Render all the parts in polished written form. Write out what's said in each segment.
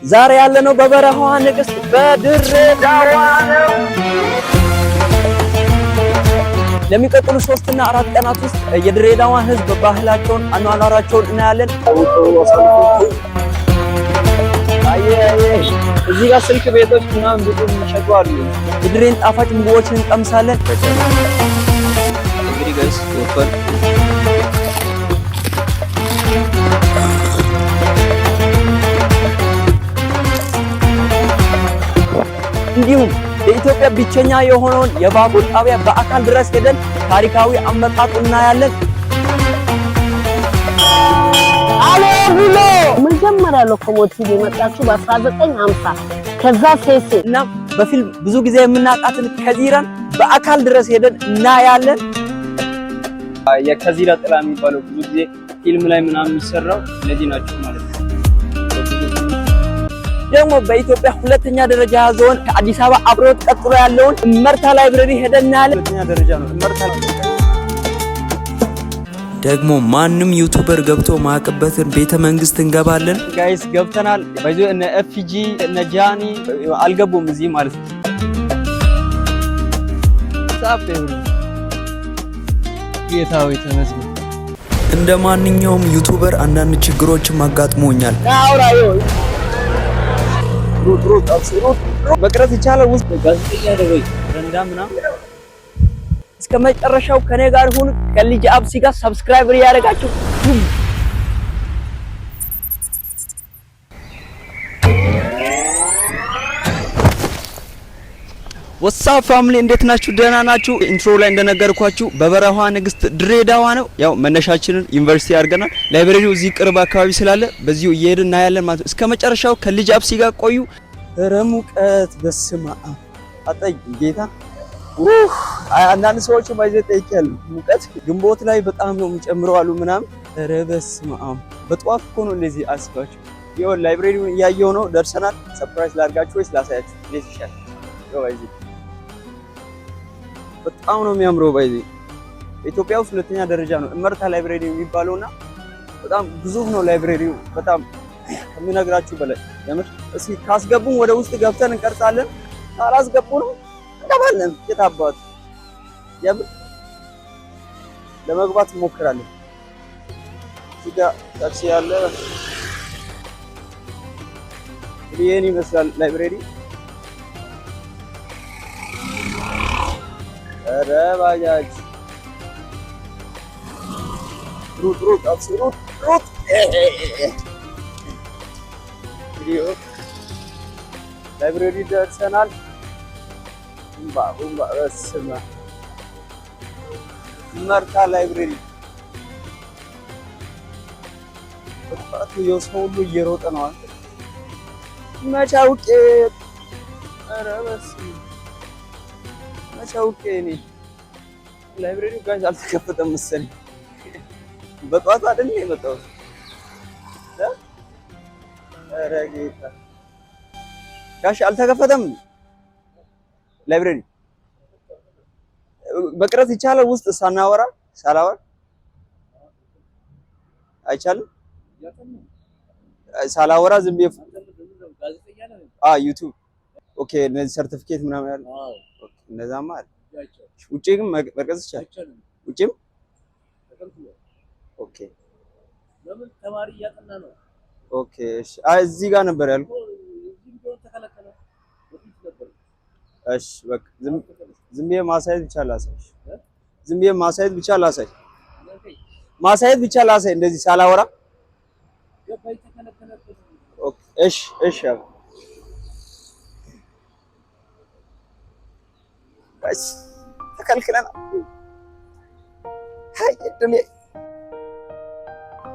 ዛሬ ያለነው በበረሃዋ ንግስት በድሬዳዋ ነው። ለሚቀጥሉ 3 እና 4 ቀናት ውስጥ የድሬዳዋን ህዝብ ባህላቸውን፣ አኗኗራቸውን እናያለን። አየ አየ፣ እዚህ ጋር ስልክ ቤቶች ምናምን ብዙ የሚሸጡ አሉ። የድሬን ጣፋጭ ምግቦችን እንቀምሳለን። እንግዲህ guys ወጥቷል። እንዲሁም የኢትዮጵያ ብቸኛ የሆነውን የባቡር ጣቢያ በአካል ድረስ ሄደን ታሪካዊ አመጣጡ እናያለን። መጀመሪያ ሎኮሞቲቭ የመጣችው በ1950፣ ከዛ ሴሴ። እና በፊልም ብዙ ጊዜ የምናውቃትን ከዚራን በአካል ድረስ ሄደን እናያለን። የከዚራ ጥላ የሚባለው ብዙ ጊዜ ፊልም ላይ ምናምን የሚሰራው እነዚህ ናቸው ማለት ነው። ደግሞ በኢትዮጵያ ሁለተኛ ደረጃ የያዘውን ከአዲስ አበባ አብሮት ቀጥሎ ያለውን እመርታ library ሄደን እናያለን። ሁለተኛ ደረጃ ነው እመርታ። ደግሞ ማንም YouTuber ገብቶ ማያቅበትን ቤተ መንግስት እንገባለን። Guys ገብተናል። By the way እነ ኤፍጂ እነ ጃኒ አልገቡም እዚህ ማለት ነው። ጻፍ ጌታዊ ተመስገን። እንደ ማንኛውም YouTuber አንዳንድ ችግሮችም አጋጥሞኛል። ሩጥ ሩጥ ሩጥ መቅረጽ ይቻላል። ውስጥ ጋዜጠኛ ነው ወይ ረንዳ ምናምን። እስከ መጨረሻው ከኔ ጋር ሁኑ። ከልጅ አብሲ ጋር subscribe እያደረጋችሁ። What's up family፣ እንዴት ናችሁ? ደህና ናችሁ? Intro ላይ እንደነገርኳችሁ በበረሃዋ ንግስት ድሬዳዋ ነው። ያው መነሻችንን ዩኒቨርሲቲ አድርገናል። Library ው እዚህ ቅርብ አካባቢ ስላለ በዚሁ እየሄድን እናያለን ማለት ነው። እስከ መጨረሻው ከልጅ አብሲ ጋር ቆዩ። ኧረ ሙቀት በስመ አብ አጠይ ጌታ። አንዳንድ ሰዎች ባይዘ ጠይቄያለሁ። ሙቀት ግንቦት ላይ በጣም ነው የሚጨምረው አሉ ምናምን። ኧረ በስመ አብ፣ በጠዋት እኮ ነው እንደዚህ አስባችሁ። ይኸው library ውን እያየሁ ነው። ደርሰናል። Surprise ላድርጋችሁ ወይስ ላሳያችሁ? እንዴት ይሻላል? ይኸው ባይዘ በጣም ነው የሚያምረው። ባይዘ ኢትዮጵያ ውስጥ ሁለተኛ ደረጃ ነው እመርታ library የሚባለውና በጣም ግዙፍ ነው library ው፣ በጣም ከምነግራችሁ በላይ የምር። እስኪ ካስገቡን ወደ ውስጥ ገብተን እንቀርጻለን፣ ካላስገቡንም እንገባለን። የታባቱ የምር ለመግባት እንሞክራለን። እዚህ ጋር ታክሲ ያለ። እንግዲህ ይህን ይመስላል library። ኧረ ባጃጅ፣ ሩጥ ሩጥ አብሲ ሩጥ ሩጥ። እንግዲህ library ደርሰናል። ቡምባ ቡምባ፣ በስመ አብ፣ እመርታ library። ወጣቱ የሰው ሁሉ እየሮጠ ነው። አንተ መቼ አውቄ፣ ኧረ በስመ አብ፣ መቼ አውቄ እኔ library ው guys አልተከፈተም መሰለኝ። በጠዋቱ አይደል የመጣሁት? ኧረ ጌታ ጋሽ አልተከፈተም። Library መቅረጽ ይቻላል? ውስጥ ሳናወራ፣ ሳላወራ አይቻልም? ሳላወራ ዝም ብዬ YouTube። Okay፣ እነዚህ ሰርቲፊኬት ምናምን ያለ okay፣ እነዛማ አለ። ውጪ ግን መቅረጽ ይቻላል? ውጪም okay። ተማሪ እያጠና ነው። Okay፣ እሺ። አይ እዚህ ጋር ነበር ያልኩት። እሺ በቃ ዝም ብዬ ማሳየት ብቻ ላሳይ። ዝም ብዬ ማሳየት ብቻ ላሳይ። ማሳየት ብቻ ላሳይ እንደዚህ ሳላወራ። Okay፣ እሺ እሺ። አብ guys ተከልክለናል። አይ እድሌ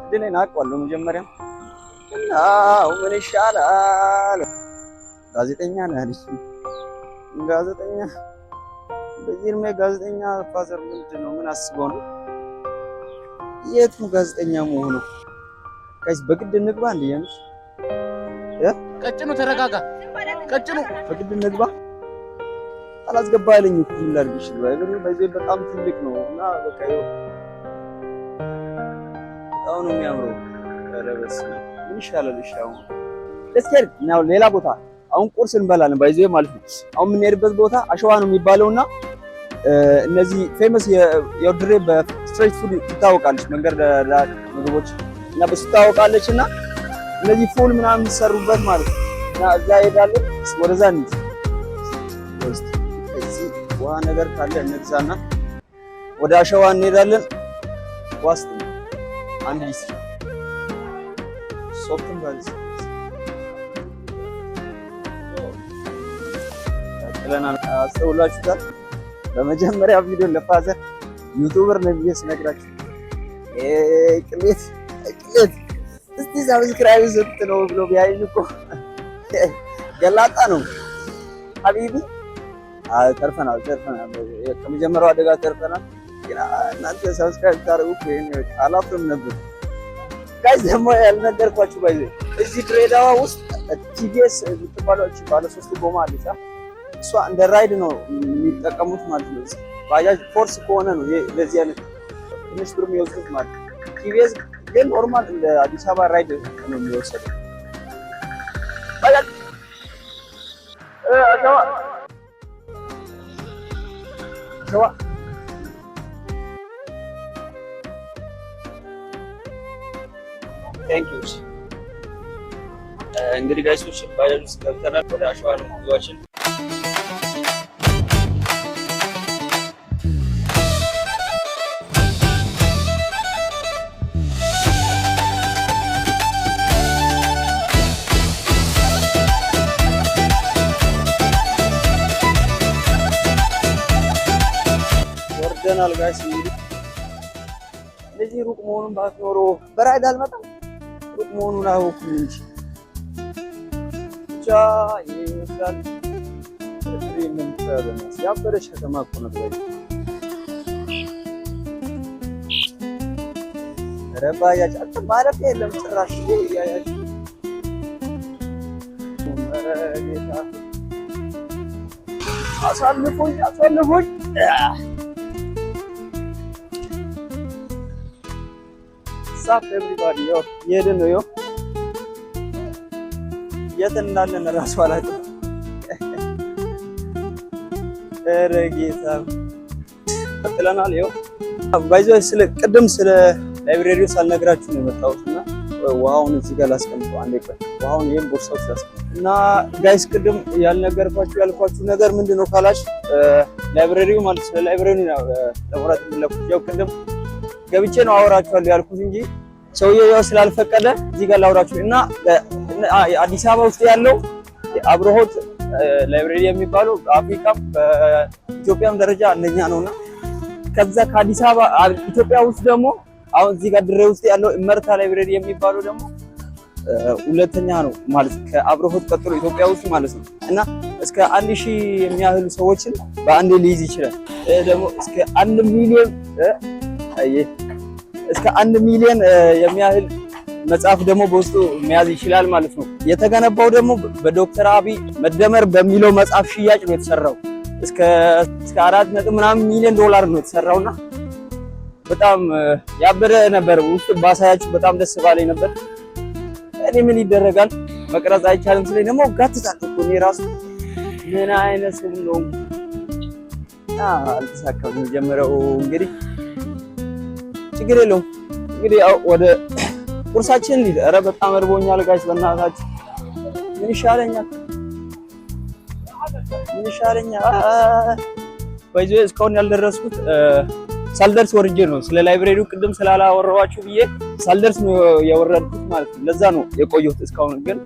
እድሌን አውቀዋለሁ መጀመሪያ እና ምን ይሻላል? ጋዜጠኛ ነህ አለች። ጋዜጠኛ በዚህ እድሜ ጋዜጠኛ father ምንድን ነው? ምን አስበው ነው? የቱ ጋዜጠኛ መሆኑ? Guys በግድ እንግባ እንዴ? የምር። ቀጭኑ ተረጋጋ። ቀጭኑ። በግድ እንግባ። አላስገባ ያለኝ እኮ ምን ላድርግ? እሺ በዚህ በጣም ትልቅ ነው እና በቃ ይኸው በጣም ነው የሚያምረው። ኧረ በስመ አብ፣ ምን ይሻላል? እሺ አሁን Let's get now ሌላ ቦታ አሁን ቁርስ እንበላለን by the way ማለት ነው። አሁን የምንሄድበት ቦታ አሸዋ ነው የሚባለውና እነዚህ famous የድሬ በ street food ትታወቃለች፣ መንገድ ዳር ምግቦች እና በሱ ትታወቃለች። እና እነዚህ ፉል ምናምን የሚሰሩበት ማለት ነው። እና እዛ ሄዳለን። ወደዛ እንሂድ። እስቲ እዚህ ውሃ ነገር ካለ እንግዛና ወደ አሸዋ እንሄዳለን። ዋስት 1 ሊትር ሶፍትም ባልስ ጥለናል። አስተውላችሁታል? በመጀመሪያ ቪዲዮ ለ father YouTuber ነው ብዬ ስነግራችሁ ቅሌት ቅሌት፣ እስቲ subscribe ስንት ነው ብሎ ቢያይኝ እኮ ገላጣ ነው حبيبي። ተርፈናል፣ ተርፈናል። ከመጀመሪያው አደጋ ተርፈናል። ግን እናንተ subscribe ታደርጉ ይሄን አላፍርም ነበር። Guys፣ ደግሞ ያልነገርኳችሁ by the way እዚህ ድሬዳዋ ውስጥ ቲቪኤስ የምትባለው እቺ ባለ ሶስት ጎማ አለች። እሷ እንደ ራይድ ነው የሚጠቀሙት ማለት ነው። ባጃጅ ፎርስ ከሆነ ነው ይሄ ለዚህ አይነት ትንሽ ብር የሚወስዱት ማለት ነው። ቲቪኤስ ግን normal እንደ አዲስ አበባ ራይድ ነው የሚወሰደው። ባጃጅ አሸዋ አሸዋ። Thank you። እንግዲህ guys ኦች ባጃጅ ውስጥ ገብተናል። ወደ አሸዋ ነው ጉዟችን። ወርደናል guys። እንግዲህ እንደዚህ ሩቅ መሆኑን ባውቅ ኖሮ በራይድ አልመጣም። ሩቅ መሆኑን አወኩኝ እንጂ ብቻ ይሄ ይመስላል። ያበደች ከተማ እኮ ናት። ባይ ኧረ ባጃጅ አንተ ማረፊያ የለም ጭራሽ እያያችሁ። ኧረ ጌታ አሳልፎኝ አሳልፎኝ። What's up everybody? Yo እየሄድን ነው። Yo የት እንዳለን እራሱ አላውቅም። ኧረ ጌታ ቀጥለናል። ይኸው by the way ስለ ቅድም ስለ library ው ሳልነግራችሁ ነው የመጣሁት እና ውሃውን እዚህ ጋር ላስቀምጠው። አንዴ ቆይ፣ ውሃውን ይሄን ቦርሳ ውስጥ ላስቀምጠው እና guys ቅድም ያልነገርኳችሁ ያልኳችሁ ነገር ምንድን ነው ካላችሁ library ው ማለት ስለ library ው ነው ለማውራት የፈለኩት። ያው ቅድም ገብቼ ነው አወራችኋለሁ ያልኩት እንጂ ሰውየው ያው ስላልፈቀደ እዚህ ጋር ላውራችሁ እና አዲስ አበባ ውስጥ ያለው አብርሆት library የሚባለው በአፍሪካም በኢትዮጵያም ደረጃ አንደኛ ነውና ከዛ ከአዲስ አበባ ኢትዮጵያ ውስጥ ደግሞ አሁን እዚህ ጋር ድሬ ውስጥ ያለው እመርታ library የሚባለው ደግሞ ሁለተኛ ነው ማለት ከአብርሆት ቀጥሎ ኢትዮጵያ ውስጥ ማለት ነው። እና እስከ 1,000 የሚያህሉ ሰዎችን በአንዴ ሊይዝ ይችላል። ደግሞ እስከ 1 ሚሊዮን የሚያህል መጽሐፍ ደግሞ በውስጡ መያዝ ይችላል ማለት ነው። የተገነባው ደግሞ በዶክተር አብይ መደመር በሚለው መጽሐፍ ሽያጭ ነው የተሰራው። እስከ አራት ነጥብ ምናምን ሚሊዮን ዶላር ነው የተሰራውና በጣም ያበደ ነበር። ውስጥ ባሳያችሁ በጣም ደስ ባለኝ ነበር። እኔ ምን ይደረጋል መቅረጽ አይቻልም ስለኝ ደግሞ ጋትታል እኮ እኔ ራሱ ምን አይነት ሰው ነው? አልተሳካም። የመጀመሪያው እንግዲህ ችግር የለውም። እንግዲህ ያው ወደ ቁርሳችን እንሂድ። ኧረ በጣም እርቦኛል guys፣ በእናታችሁ ምን ይሻለኛል? ምን ይሻለኛል? By the way እስካሁን ያልደረስኩት ሳልደርስ ወርጄ ነው። ስለ library ው ቅድም ስላላወራኋችሁ ብዬ ሳልደርስ ነው የወረድኩት ማለት ነው። ለዛ ነው የቆየሁት እስካሁን። ግን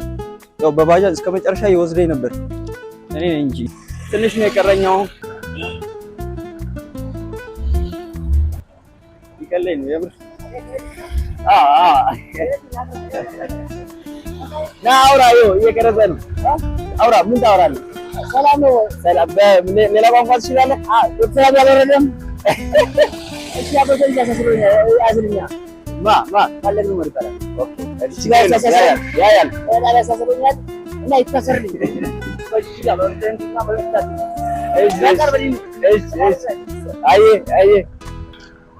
ያው በባጃጅ እስከ መጨረሻ ይወስደኝ ነበር እኔ እንጂ ትንሽ ነው የቀረኝ። አሁን ይቀለኝ ነው የምር። አ አ ና አውራ፣ ይኸው እየቀረጸ ነው። አውራ፣ ምን ታወራለህ? ሰላም ነው። ሰላም። ሌላ ቋንቋ ትችላለህ? ሰላም ያልወረደም እሺ፣ አበሰኝ ያሳስሮኛል ያዝልኛ ማ ማ ፈለግ ነው ይባላል። Okay፣ እሺ፣ ያያል ያያል። በጣም ያሳስሮኛል እና ይታሰርልኝ በዚህ ጋር በእንትና በእንትና እሺ እሺ እሺ። አየ አየ፣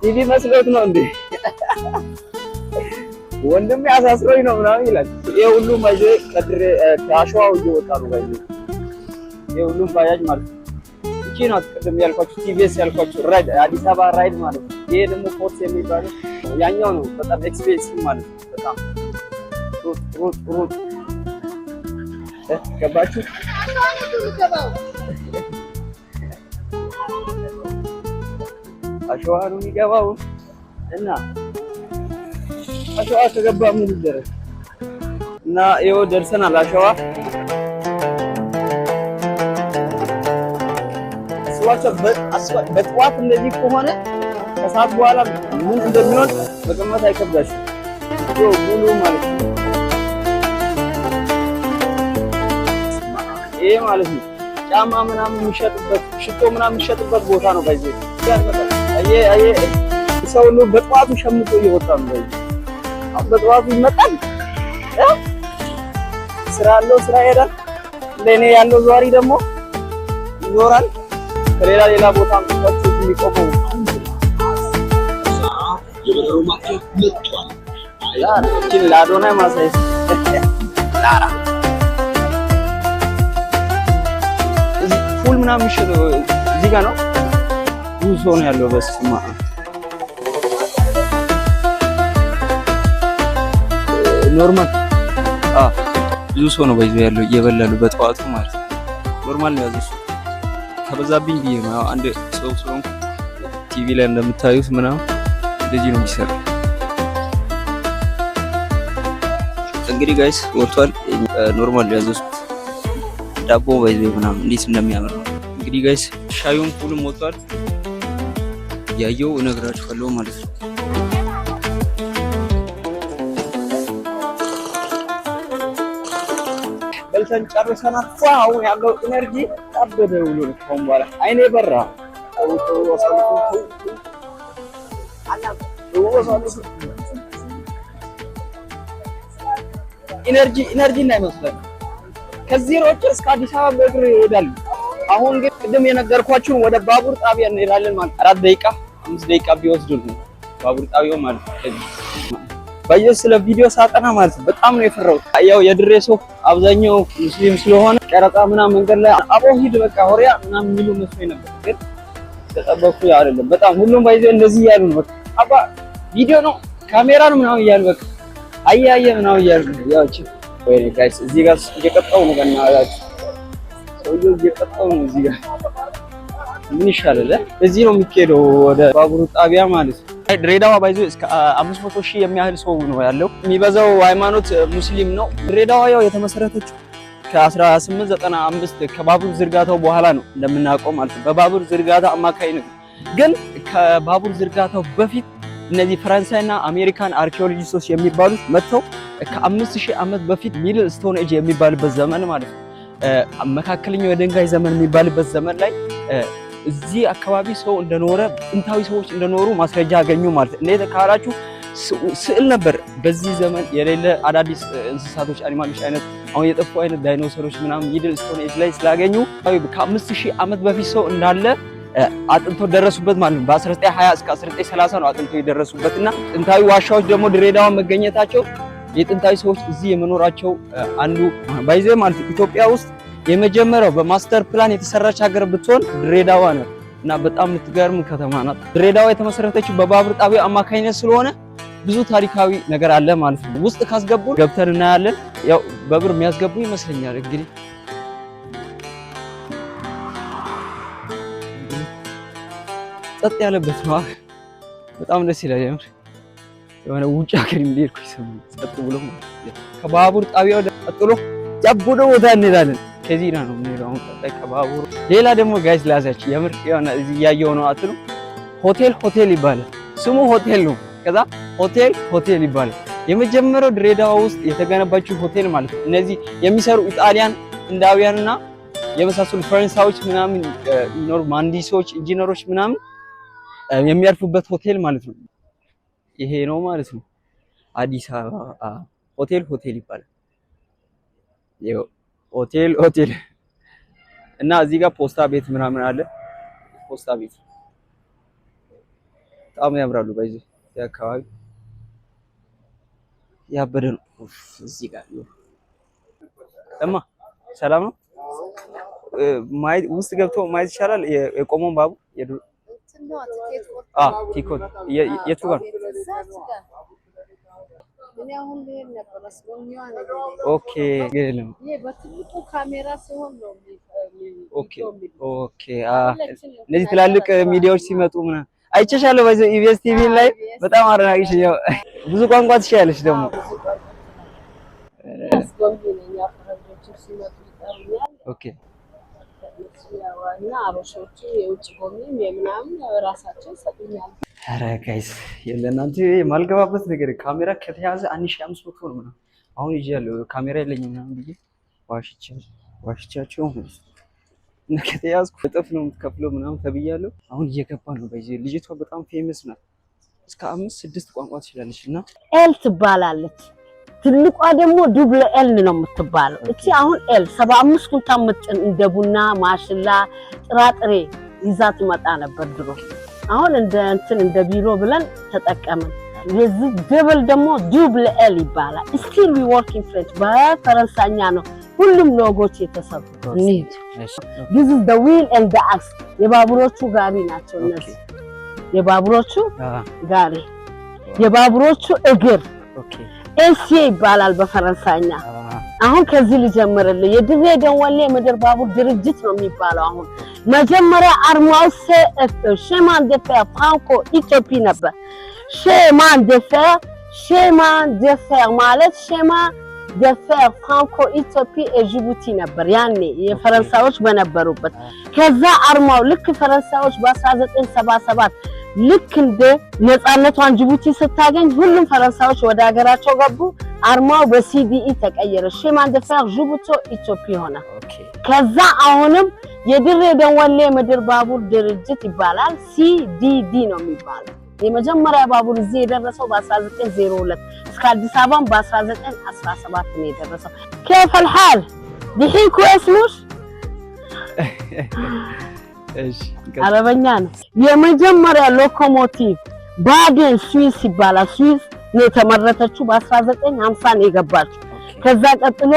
ቲቪ መስሎት ነው እንዴ? ወንድሜ አሳስሮኝ ነው ምናምን ይላል። ይሄ ሁሉም ባይዘ ከድሬ ከአሸዋው እየወጣ ነው ባይዘ። ይሄ ሁሉም ባጃጅ ማለት ነው። እቺ ናት ቅድም ያልኳችሁ ቲቪኤስ ያልኳችሁ ራይድ፣ አዲስ አበባ ራይድ ማለት ነው። ይሄ ደግሞ ፎርስ የሚባለው ያኛው ነው። በጣም expensive ማለት ነው። በጣም ሩጥ ሩጥ ሩጥ ገባችሁ? አሸዋ ነው የሚገባው እና አሸዋ ከገባ ምን ይደረግ? እና ይኸው ደርሰናል። አሸዋ አስባቸው። በጠዋት እንደዚህ ከሆነ ከሰዓት በኋላ ምን እንደሚሆን መገመት አይከብዳችሁም። ይኸው ሙሉ ማለት ነው። ይሄ ማለት ነው ጫማ ምናምን የሚሸጥበት፣ ሽቶ ምናምን የሚሸጥበት ቦታ ነው። ባይዜ አየ አየ ሰው ሁሉ በጠዋቱ ሸምቶ እየወጣ ነው። ባይዜ አሁን በጠዋቱ ይመጣል፣ ስራ አለው፣ ስራ ይሄዳል። እንደኔ ያለው ዟሪ ደግሞ ይዞራል። ከሌላ ሌላ ቦታ አምጥታችሁ የሚቆመው የበረሮ ማጥፊያ መጥቷል። እችን ለአዶናይ ማሳየት። እዚህ ፉል ምናምን የሚሸጠው እዚህ ጋር ነው። ብዙ ሰው ነው ያለው። በስመ አብ፣ normal ብዙ ሰው ነው ባይዞ ያለው፣ እየበላሉ በጠዋቱ ማለት ነው። Normal ነው ያዘው፣ ከበዛብኝ ብዬ ነው። ያው አንድ ሰው ስለሆንኩ ቲቪ ላይ እንደምታዩት ምናምን እንደዚህ ነው የሚሰራው። እንግዲህ guys ወጥቷል። Normal ያዘዝኩት ዳቦ ባይዞ ምናምን እንዴት እንደሚያምር ነው። እንግዲህ guys ሻዩን ፉልም ወጥቷል። ያየው እነግራችኋለሁ ማለት ነው። በልተን ጨርሰናል። አሁን ያለው energy ታበደ ብሎ ነው። ከአሁን በኋላ አይኔ በራ። ተው ተው አሳልፉ፣ ተው ተው አሳልፉ። Energy energy እንዳይመስለን፣ ከዚህ ሮጬ እስከ አዲስ አበባ በእግር ይሄዳሉ። አሁን ግን ቅድም የነገርኳችሁን ወደ ባቡር ጣቢያ እንሄዳለን ማለት 4 ደቂቃ 5 ደቂቃ ቢወስዱ ነው ባቡር ጣቢያው ማለት ነው። ከዚህ ባየ ስለ ቪዲዮ ሳጠና ማለት ነው በጣም ነው የፈራሁት። ያው የድሬ ሰው አብዛኛው ሙስሊም ስለሆነ ቀረጻ ምናምን መንገድ ላይ አቦ ሂድ በቃ ሆሪያ ምናምን የሚሉ መስሎኝ ነበር፣ ግን ተጠበቅኩ አይደለም። በጣም ሁሉም ባይዘ እንደዚህ እያሉ ነው። በቃ አባ ቪዲዮ ነው ካሜራ ነው ምናምን እያሉ፣ በቃ አየ አየ ምናምን እያሉ ነው። ያው እቺ ወይኔ guys፣ እዚህ ጋር እየቀጣው ነው፣ በእናታችሁ ሰውዬው እየቀጣው ነው። እዚህ ጋር ምን ይሻላል? እዚህ ነው የሚካሄደው ወደ ባቡሩ ጣቢያ ማለት ነው። ድሬዳዋ ባይዞ እስከ 500 ሺህ የሚያህል ሰው ነው ያለው። የሚበዛው ሃይማኖት ሙስሊም ነው። ድሬዳዋ ያው የተመሰረተችው ከ1895 ከባቡር ዝርጋታው በኋላ ነው እንደምናውቀው ማለት ነው። በባቡር ዝርጋታ አማካኝነት፣ ግን ከባቡር ዝርጋታው በፊት እነዚህ ፈረንሳይና አሜሪካን አርኪኦሎጂስቶች የሚባሉት መጥተው ከ5000 ዓመት በፊት Middle Stone Age የሚባልበት ዘመን ማለት ነው፣ መካከለኛው የድንጋይ ዘመን የሚባልበት ዘመን ላይ እዚህ አካባቢ ሰው እንደኖረ፣ ጥንታዊ ሰዎች እንደኖሩ ማስረጃ አገኙ ማለት ነው። እንዴት ካላችሁ ስዕል ነበር። በዚህ ዘመን የሌለ አዳዲስ እንስሳቶች፣ animal ኦች አይነት፣ አሁን የጠፉ አይነት ዳይኖሰሮች ምናምን Middle Stone Age ላይ ስላገኙ ከ5000 ዓመት በፊት ሰው እንዳለ አጥንቶ ደረሱበት ማለት ነው። በ1920 እስከ 1930 ነው አጥንቶ የደረሱበት። እና ጥንታዊ ዋሻዎች ደግሞ ድሬዳዋ መገኘታቸው የጥንታዊ ሰዎች እዚህ የመኖራቸው አንዱ ባይዘ ማለት ነው። ኢትዮጵያ ውስጥ የመጀመሪያው በ master plan የተሰራች ሀገር ብትሆን ድሬዳዋ ነው እና በጣም የምትገርም ከተማ ናት። ድሬዳዋ የተመሰረተችው በባቡር ጣቢያው አማካኝነት ስለሆነ ብዙ ታሪካዊ ነገር አለ ማለት ነው። ውስጥ ካስገቡ ገብተን እናያለን። ያው በብር የሚያስገቡ ይመስለኛል። እንግዲህ ጸጥ ያለበት ነው። በጣም ደስ ይላል። የምር የሆነ ውጭ ሀገር እንደሄድኩ ይሰማኛል። ጸጥ ብሎ ማለት ነው። ከባቡር ጣቢያው ቀጥሎ ያቦደ ቦታ እንሄዳለን። ከዚራ ነው የምንሄደው አሁን ቀጣይ ከባቡሩ። ሌላ ደግሞ guys ላሳያችሁ። የምር የሆነ እዚህ እያየሁ ነው አትሉ። ሆቴል ሆቴል ይባላል ስሙ፣ ሆቴል ነው። ከዛ ሆቴል ሆቴል ይባላል። የመጀመሪያው ድሬዳዋ ውስጥ የተገነባችው ሆቴል ማለት ነው። እነዚህ የሚሰሩ ኢጣሊያን፣ ህንዳውያንና የመሳሰሉ ፈረንሳዮች ምናምን ኖር መሀንዲሶች፣ ኢንጂነሮች ምናምን የሚያርፉበት ሆቴል ማለት ነው። ይሄ ነው ማለት ነው። አዲስ አበባ ሆቴል ሆቴል ይባላል። ይኸው ሆቴል ሆቴል እና እዚህ ጋር ፖስታ ቤት ምናምን አለ። ፖስታ ቤት በጣም ያምራሉ። በዚህ አካባቢ ያበደ ነው። ኡፍ፣ እዚህ ጋር ነው። እማ ሰላም ነው። ማየት ውስጥ ገብቶ ማየት ይቻላል። የቆመውን ባቡር የድሮ ቲኮት የቱ ጋር? እኔ አሁን ልሄድ ነበር። አስጎብኚዋ ነኝ እኔ። Okay የለም። ይሄ በትልቁ ካሜራ ሲሆን ነው Okay። እነዚህ ትላልቅ ሚዲያዎች ሲመጡ ምናምን አይቼሻለሁ። በዚህ ኢቢኤስ ቲቪ ላይ በጣም አድናቂሽ። ያው ብዙ ቋንቋ ትችያለሽ ደግሞ። አስጎብኚ ነኝ። ያው ፈረንጆቹ ሲመጡ ይጠሩኛል። እነሱ ያው እና አበሾቹ የውጭ ጎብኚም የምናምን ያው ራሳቸው ይሰጡኛል። ኧረ guys የለእናንተ የማልገባበት ነገር ካሜራ ከተያዘ 1500 ነው ምናምን። አሁን ይዣለሁ ካሜራ የለኝም ምናምን ብዬ ዋሽቻቸው እና ከተያዝኩ እጥፍ ነው የምትከፍለው ምናምን ተብያለሁ። አሁን እየገባ ነው። በዚህ ልጅቷ በጣም famous ናት። እስከ አምስት ስድስት ቋንቋ ትችላለች እና L ትባላለች። ትልቋ ደግሞ double L ነው የምትባለው። እቺ አሁን L 75 ኩንታል ምጥን እንደ ቡና፣ ማሽላ፣ ጥራጥሬ ይዛ ትመጣ ነበር ድሮ። አሁን እንደ እንትን እንደ ቢሮ ብለን ተጠቀምን። የዚህ double ደግሞ double L ይባላል። Still we work in French፣ በፈረንሳይኛ ነው ሁሉም ሎጎች የተሰሩት። እንሂድ። This is the wheel and the axe፣ የባቡሮቹ ጋሪ ናቸው እነዚህ። የባቡሮቹ ጋሪ፣ የባቡሮቹ እግር essieu ይባላል በፈረንሳይኛ። አሁን ከዚህ ልጀምርልህ። የድሬ ደወሌ ምድር ባቡር ድርጅት ነው የሚባለው። አሁን መጀመሪያ አርማው Chemin de fer Franco Éthiopie ነበር። Chemin de fer ማለት Chemin de fer Franco Éthiopie ጅቡቲ ነበር ያኔ የፈረንሳዮች በነበሩበት። ከዛ አርማው ልክ ፈረንሳዮች በ1977 ልክ እንደ ነፃነቷን ጅቡቲ ስታገኝ ሁሉም ፈረንሳዮች ወደ ሀገራቸው ገቡ። አርማው በ CDE ተቀየረ። Chemin de fer Djibouti Éthiopie ሆነ። ከዛ አሁንም የድሬ ደወሌ ምድር ባቡር ድርጅት ይባላል። CDD ነው የሚባለው። የመጀመሪያ ባቡር እዚህ የደረሰው በ1902 እስከ አዲስ አበባም በ1917 ነው የደረሰው። كيف الحال دحين كويس مش እሺ። አረበኛ ነው። የመጀመሪያ locomotive ባደን ስዊስ ይባላል። ስዊስ ነው የተመረተችው። በ1950 ነው የገባችው። ከዛ ቀጥሎ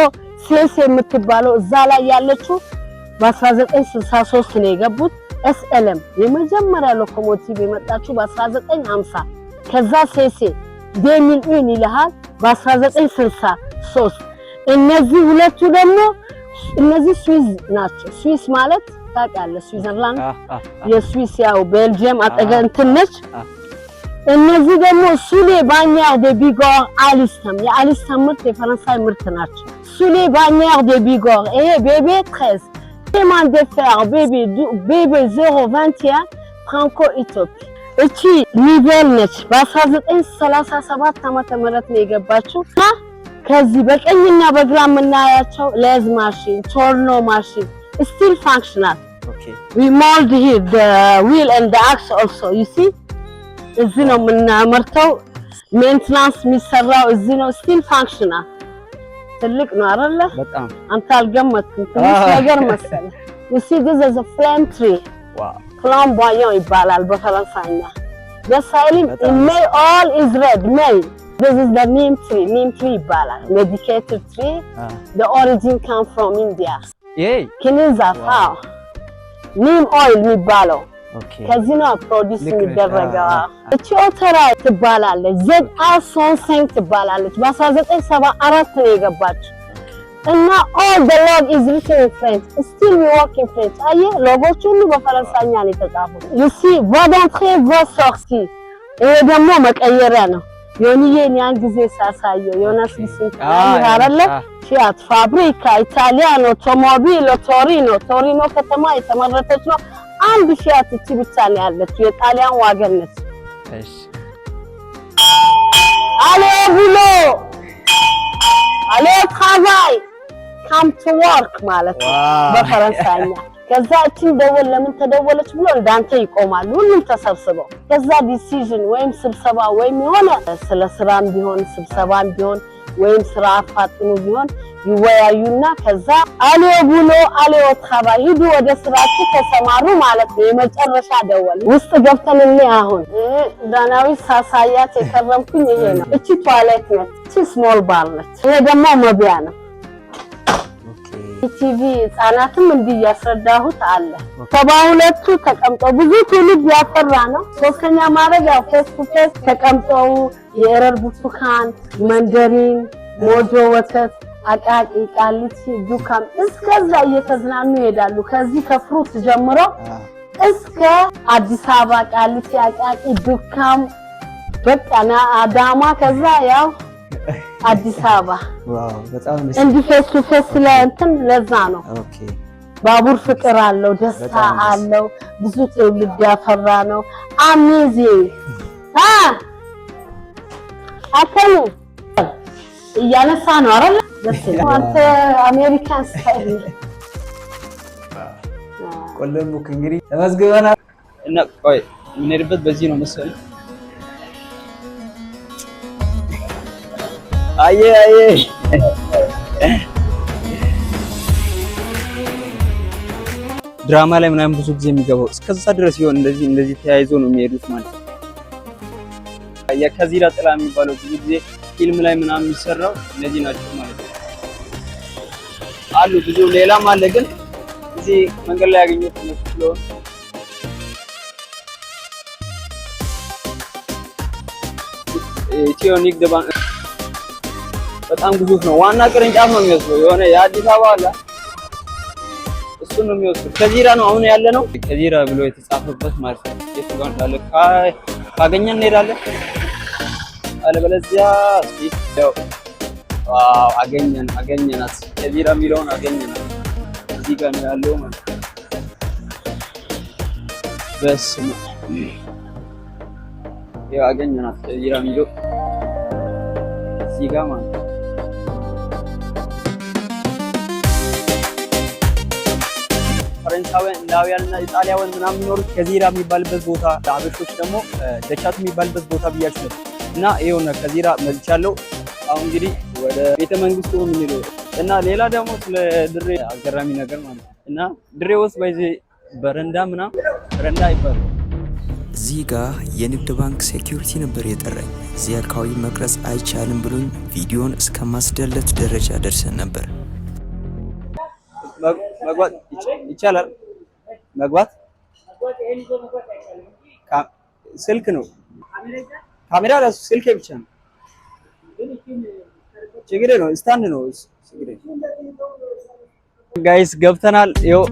ሴስ የምትባለው እዛ ላይ ያለችው በ1963 ነው የገቡት። SLM የመጀመሪያ locomotive የመጣችው በ1950፣ ከዛ ሴሴ 2001 ይልሃል በ1963። እነዚህ ሁለቱ ደግሞ እነዚህ ስዊዝ ናቸው። ስዊስ ማለት ታውቃለህ፣ ስዊዘርላንድ የስዊስ ያው ቤልጅየም አጠገብ እንትን ነች። እነዚህ ደግሞ Soulé Bagnères de Bigorre Alstom፣ የአልስተም ምርት የፈረንሳይ ምርት ናቸው። Soulé Bagnères de Bigorre ይሄ BB 13፣ chemin de fer BB 021 Franco Éthiopie። እቺ Nivelles ነች። በ1937 ዓመተ ምህረት ነው የገባችው እና ከዚህ በቀኝና በግራ የምናያቸው lathe machine፣ ቶርኖ machine still functional. We mold here the wheel and the axle also, you see፣ እዚህ ነው የምናመርተው። Maintenance የሚሰራው እዚህ ነው። Still functional። ትልቅ ነው አይደለ? በጣም። አንተ አልገመትኩም። ትንሽ ነገር መሰለ። You see, this is a flame tree. Flamboyant ይባላል በፈረንሳይኛ። ደስ አይልም? በጣም። May all is red May. This is the neem tree. Neem tree ይባላል። Medicated tree. The origin come from India. ይሄ ክኒን ዛፍ። አዎ፣ neem oil የሚባለው ከዚህ ነው produce ልክ ነሽ። የሚደረገው። እቺ ኦተራ ትባላለች። ZA 105 ትባላለች። በ1974 ነው የገባችው እና all the log is written in French. Still we work in French። አየህ ሎጎቹ ሁሉ በፈረንሳይኛ ነው የተጻፉት። You see, voie d'entrée, voie sortie። ይሄ ደግሞ መቀየሪያ ነው። ዮኒዬን ያን ጊዜ ሳሳየው ዮናስ ሊሲንክ አይደለ? Fiat Fabbrica Italiano Automobili Torino፣ ቶሪኖ ከተማ የተመረተች ነው። አንድ ፊያት እቺ ብቻ ነው ያለችው። የጣሊያን wagon ነች። እሺ። Allez au boulot, allez travail, come to work ማለት ነው በፈረንሳይኛ። ከዛ እቺን ደወል ለምን ተደወለች ብሎ እንዳንተ ይቆማሉ ሁሉም ተሰብስበው። ከዛ decision ወይም ስብሰባ ወይም የሆነ ስለ ስራም ቢሆን ስብሰባም ቢሆን ወይም ስራ አፋጥኑ ቢሆን ይወያዩና ከዛ allez au boulot, allez au travail፣ ሂዱ ወደ ስራችሁ ተሰማሩ ማለት ነው። የመጨረሻ ደወል ውስጥ ገብተን እኔ አሁን ዳናዊ ሳሳያት የከረምኩኝ ይሄ ነው። እቺ toilet ነች። እቺ small bar ነች። ይሄ ደግሞ መብያ ነው። ቲቪ ህጻናትም እንዲህ እያስረዳሁት አለ። 72ቱ ተቀምጠው ብዙ ትውልድ ያፈራ ነው። ሶስተኛ ማድረግ ያው face to face ተቀምጠው የኤረር ብርቱካን፣ መንደሪን፣ ሞጆ ወተት፣ አቃቂ፣ ቃሊቲ፣ ዱካም እስከዛ እየተዝናኑ ይሄዳሉ። ከዚህ ከ fruit ጀምሮ እስከ አዲስ አበባ ቃሊቲ፣ አቃቂ፣ ዱካም፣ በቃ አዳማ፣ ከዛ ያው አዲስ አበባ። Wow፣ በጣም ደስ እንዲህ face to face ስለ እንትን ለዛ ነው። ባቡር ፍቅር አለው፣ ደስታ በጣም ደስ አለው። ብዙ ትውልድ ያፈራ ነው። Amazing አከሉ እያነሳ ነው አይደል? ደስ ይላል። አንተ American style። ቆለም ቡክ እንግዲህ ተመዝግበናል። እና ቆይ፣ የምንሄድበት በዚህ ነው መሰለኝ። አየ አየ፣ ድራማ ላይ ምናምን ብዙ ጊዜ የሚገባው እስከዛ ድረስ ይሆን እንደዚህ እንደዚህ ተያይዞ ነው የሚሄዱት ማለት ነው። የከዚራ ጥላ የሚባለው ብዙ ጊዜ ፊልም ላይ ምናምን የሚሰራው እነዚህ ናቸው ማለት ነው። አሉ ብዙ ሌላም አለ፣ ግን እዚህ መንገድ ላይ ያገኙት እነሱ ስለሆኑ። ኢትዮ ንግድ ባንክ በጣም ግዙፍ ነው። ዋና ቅርንጫፍ ነው የሚመስለው፣ የሆነ የአዲስ አበባ አለ፣ እሱን ነው የሚወስደው። ከዚራ ነው አሁን ያለ ነው። ከዚራ ብሎ የተጻፈበት ማለት ነው። የቱ ጋር እንዳለ ካገኘን እንሄዳለን፣ አለበለዚያ እስኪ ያው wow፣ አገኘን፣ አገኘናት። ከዚራ የሚለውን አገኘናት። እዚህ ጋር ነው ያለው ማለት ነው። በስመ አብ፣ ያው አገኘናት። ከዚራ የሚለው እዚህ ጋር ማለት ነው። ፈረንሳውያን፣ ህንዳውያን እና ኢጣሊያውያን ምናምን የሚኖሩት ከዚራ የሚባልበት ቦታ፣ አበሾች ደግሞ ደቻቱ የሚባልበት ቦታ ብያችሁ ነበር እና ይኸውና ከዚራ መጥቻለሁ። አሁን እንግዲህ ወደ ቤተ መንግስቱ ነው የምንሄደው። እና ሌላ ደግሞ ስለ ድሬ አስገራሚ ነገር ማለት ነው፣ እና ድሬ ውስጥ by the way በረንዳ ምናምን በረንዳ አይባልም። እዚህ ጋ የንግድ ባንክ security ነበር የጠራኝ። እዚህ አካባቢ መቅረጽ አይቻልም ብሎኝ ቪዲዮን እስከ ማስደለት ደረጃ ደርሰን ነበር። መግባት ይቻላል። መግባት ስልክ ነው፣ ካሜራ ራሱ ስልኬ ብቻ ነው። ችግር ነው፣ stand ነው፣ ችግር። Guys ገብተናል። ይኸው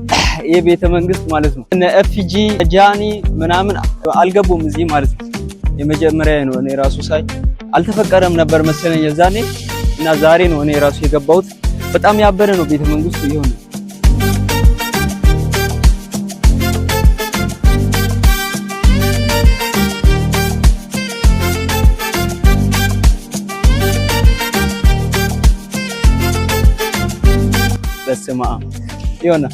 ይሄ ቤተ መንግስት ማለት ነው። እነ ኤፍጂ ጃኒ ምናምን አልገቡም እዚህ ማለት ነው። የመጀመሪያ ነው፣ እኔ ራሱ ሳይ አልተፈቀደም ነበር መሰለኝ የዛኔ፣ እና ዛሬ ነው እኔ ራሱ የገባሁት። በጣም ያበደ ነው ቤተ መንግስቱ ይሆነ። በስመ አብ፣ የሆነ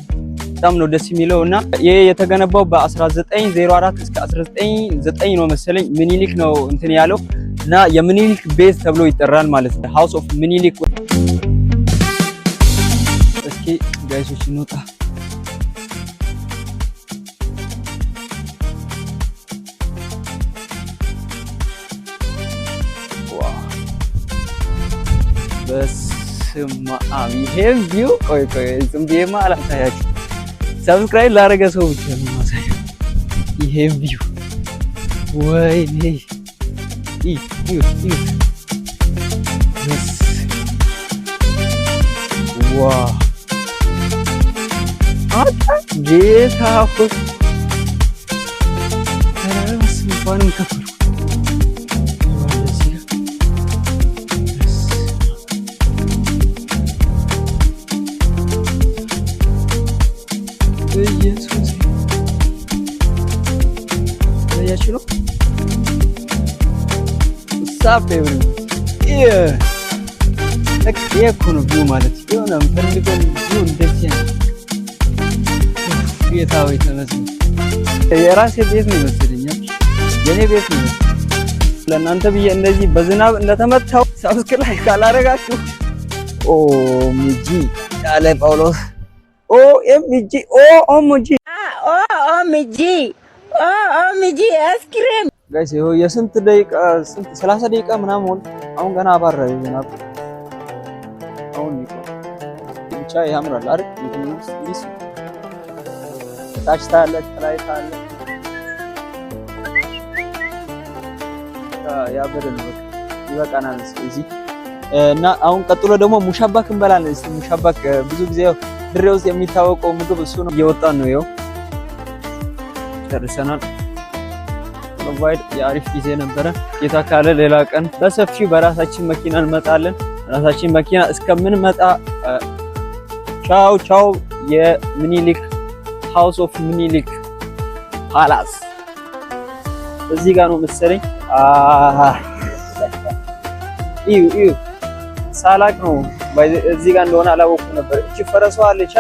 በጣም ነው ደስ የሚለው። እና ይሄ የተገነባው በ1904 እስከ 1909 ነው መሰለኝ። ምኒልክ ነው እንትን ያለው እና የምኒልክ ቤት ተብሎ ይጠራል ማለት ነው። House of ምኒልክ። እስኪ guys ኦች እንውጣ። Wow፣ በስመ አብ፣ ይሄን view ቆይ ቆይ፣ ዝም ብዬማ አላሳያችሁ። Subscribe ላደረገ ሰው ብቻ ነው የማሳየው። ይሄን view ወይኔ፣ እዩ እዩ፣ wow፣ አጣ ጌታ ሆይ፣ ኧረ በስመ አብ፣ እንኳንም ከፈልኩ። እንደዚህ ጋር በስመ ኢየሱስ ያያችሁ ነው። What's up everyone? በቃ ይሄ እኮ ነው view ማለት፣ የሆነ የምፈልገው view እንደዚህ ነው። ጌታ ሆይ ተመስገን። የራሴ ቤት ነው ይመስለኛል፣ የኔ ቤት ነው። ለእናንተ ብዬ እንደዚህ በዝናብ እንደተመታው subscribe ካላረጋችሁ OMG ያለ ጳውሎስ። OMG OMG። OMG OMG አይስክሬም። Guys፣ ይኸው የስንት ደቂቃ፣ ስንት 30 ደቂቃ ምናምን ሆነ። አሁን ገና አባራ ዝናብ አሁን ብቻ ያምራል አይደል? እንትኑ ውስጥ ታች ታያለህ፣ ከላይ ታያለህ። ያበደ ነው። በቃ ይበቃናል እዚህ እና አሁን ቀጥሎ ደግሞ ሙሻባክ እንበላለን። እስቲ ሙሻባክ ብዙ ጊዜ ድሬ ውስጥ የሚታወቀው ምግብ እሱ ነው። እየወጣን ነው። ይኸው ጨርሰናል። Provide የአሪፍ ጊዜ ነበረ። ጌታ ካለ ሌላ ቀን በሰፊው በራሳችን መኪና እንመጣለን። ራሳችን መኪና እስከምንመጣ ቻው ቻው። የሚኒሊክ House of ሚኒሊክ Palace እዚህ ጋር ነው መሰለኝ። እዩ እዩ፣ ሳላቅ ነው እዚህ ጋር እንደሆነ አላወኩም ነበር። እቺ ፈረሷ አለቻ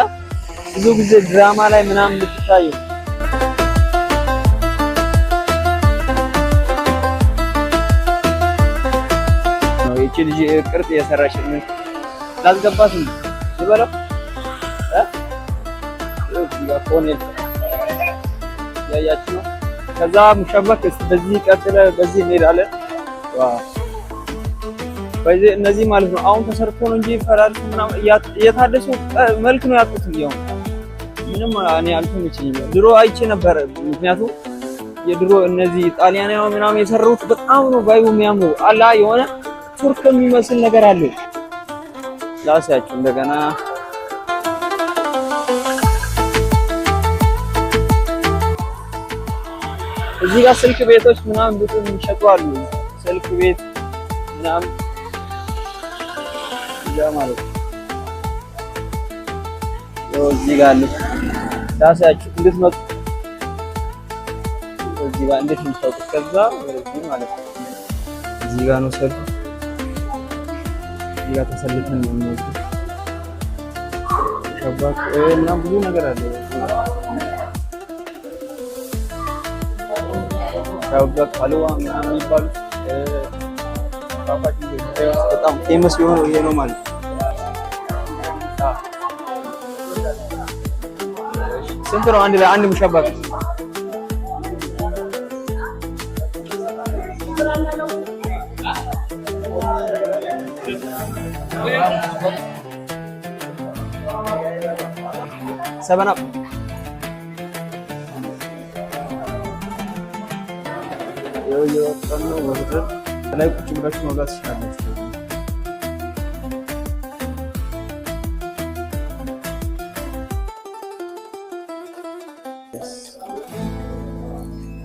ብዙ ጊዜ ድራማ ላይ ምናምን የምትታየው ነው። ይቺ ልጅ ቅርጽ የሰራች ምን ላስገባት ነው ይበለው እ እዚህ ጋር ፎን ያያችሁ ነው። ከዛ ሙሸበክ እስቲ በዚህ ቀጥለ በዚህ እንሄዳለን። Wow፣ በዚህ እነዚህ ማለት ነው አሁን ተሰርቶ ነው እንጂ ፈራርሱ ምናምን እየታደሱ መልክ ነው ያጡት። ያው ምንም እኔ አልተመቸኝም። ድሮ አይቼ ነበር። ምክንያቱም የድሮ እነዚህ ጣሊያናዊ ምናምን የሰሩት በጣም ነው vibe ኡ የሚያምሩ አላ የሆነ ቱርክ የሚመስል ነገር አለው። ላሳያችሁ እንደገና። እዚህ ጋር ስልክ ቤቶች ምናምን ብዙ የሚሸጡ አሉ። ስልክ ቤት ምናምን እዛ ማለት ነው። እዚህ ጋር አለ። ላሳያችሁ እንድትመጡ። እዚህ ጋር እንዴት የምታውቁት ከዛ ወደዚህ ማለት ነው። እዚህ ጋር ነው ሰልፉ። እዚህ ጋር ተሰልፈን ነው የምንወስደው። ሸባክ ምናምን ብዙ ነገር አለ። ሸባክ አልዋ ምናምን የሚባሉት ጣፋጭ በጣም famous የሆነው ይሄ ነው ማለት ነው። ስንት ነው አንድ ላይ አንድ ሙሸባክ? 7 Up። ይኸው እየወጣን ነው። ወርደን ላይ ቁጭ ብላችሁ መብላት ትችላላችሁ።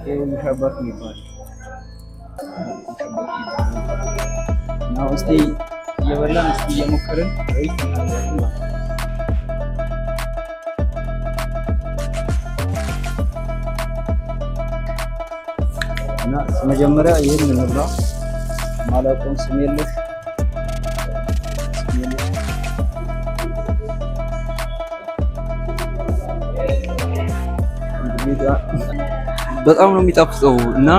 ይሄ ሙሸባክ የሚባል እና እስቲ እየበላን እስቲ እየሞከርን rate እናደርጋለን ማለት ነው። እና መጀመሪያ ይህን እንብላ። ማላውቀውን ስም የለሽ ስም የለሽ እንግዲህ በጣም ነው የሚጣፍጠው እና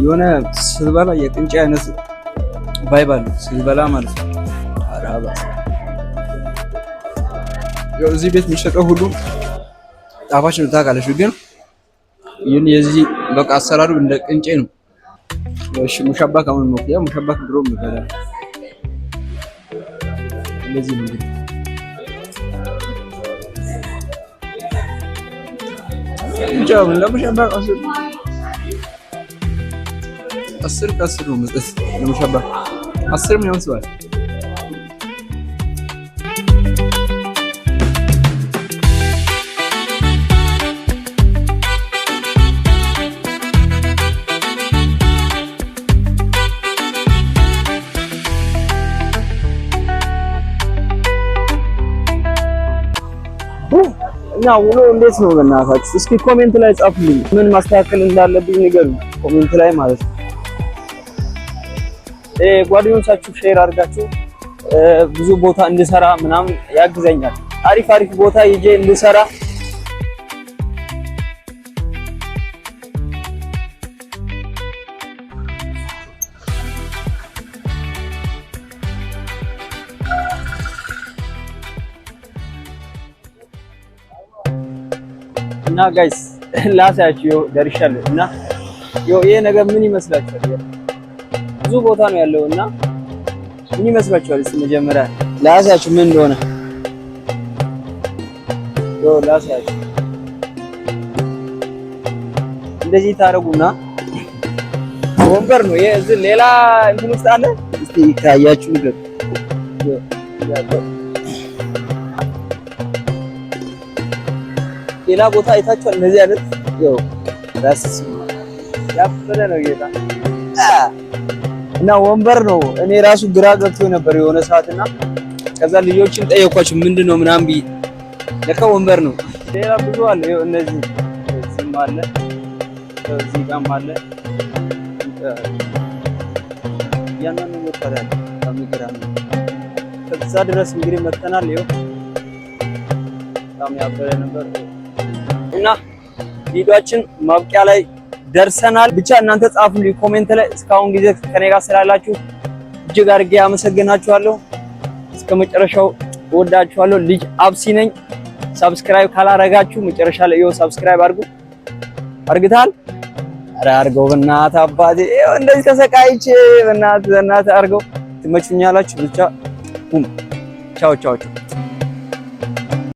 የሆነ ስትበላ የቅንጬ አይነት vibe አለው ስትበላ ማለት ነው። ኧረ በስመ ያው እዚህ ቤት የሚሸጠው ሁሉ ጣፋጭ ነው ታውቃለች፣ ግን ይህን የዚህ በቃ አሰራሩ እንደ ቅንጬ ነው። እሺ ሙሸባክ አሁን ነው ያው ሙሸባክ ድሮ ይበላል። እንደዚህ ነው እንግዲህ። ብቻ ለሙሸባክ 10 ከ10 ነው መስጠት። ለሙሸባክ 10 ምን ያንስባል? እና ውሎ እንዴት ነው በእናታችሁ? እስኪ comment ላይ ጻፉልኝ። ምን ማስተካከል እንዳለብኝ ንገሩኝ፣ comment ላይ ማለት ነው። ጓደኞቻችሁ share አድርጋችሁ ብዙ ቦታ እንድሰራ ምናምን ያግዘኛል። አሪፍ አሪፍ ቦታ ይዤ እንድሰራ። እና guys ላሳያችሁ፣ ይኸው ደርሻለሁ። እና ይኸው ይሄ ነገር ምን ይመስላችኋል? ብዙ ቦታ ነው ያለው እና ምን ይመስላችኋል? እስቲ መጀመሪያ ላሳያችሁ ምን እንደሆነ። ይኸው ላሳያችሁ። እንደዚህ ታደርጉና ወንበር ነው ይሄ። እዚህ ሌላ እንትን ውስጥ አለ። እስቲ ካያችሁ ንገሩ። ሌላ ቦታ አይታችኋል? እንደዚህ አይነት ይኸው ራስ ያበደ ነው ጌታ እና ወንበር ነው። እኔ ራሱ ግራ ገብቶ ነበር የሆነ ሰዓት እና ከዛ ልጆችን ጠየኳቸው ምንድን ነው ምናምን ብዬ ለካ ወንበር ነው። ሌላ ብዙ አለ። ይኸው እነዚህ እዚህም አለ፣ እዚህ ጋርም አለ። እያንዳንዱ ቦታ ላይ አለ። በጣም የሚገርም ነው። ከዛ ድረስ እንግዲህ መጥተናል። ይኸው በጣም ያበደ ነበር እና ቪዲዮአችን ማብቂያ ላይ ደርሰናል። ብቻ እናንተ ጻፉልኝ comment ላይ። እስካሁን ጊዜ ከኔ ጋር ስላላችሁ እጅግ አድርጌ አመሰግናችኋለሁ። እስከ መጨረሻው እወዳችኋለሁ። ልጅ አብሲ ነኝ። Subscribe ካላረጋችሁ መጨረሻ ላይ ይኸው subscribe አድርጉ። አርግታል? ኧረ አድርገው በእናትህ አባቴ። ይኸው እንደዚህ ተሰቃይቼ በእናትህ በእናትህ አድርገው። ትመቹኛላችሁ። ብቻ ቡም፣ ቻው ቻው ቻው።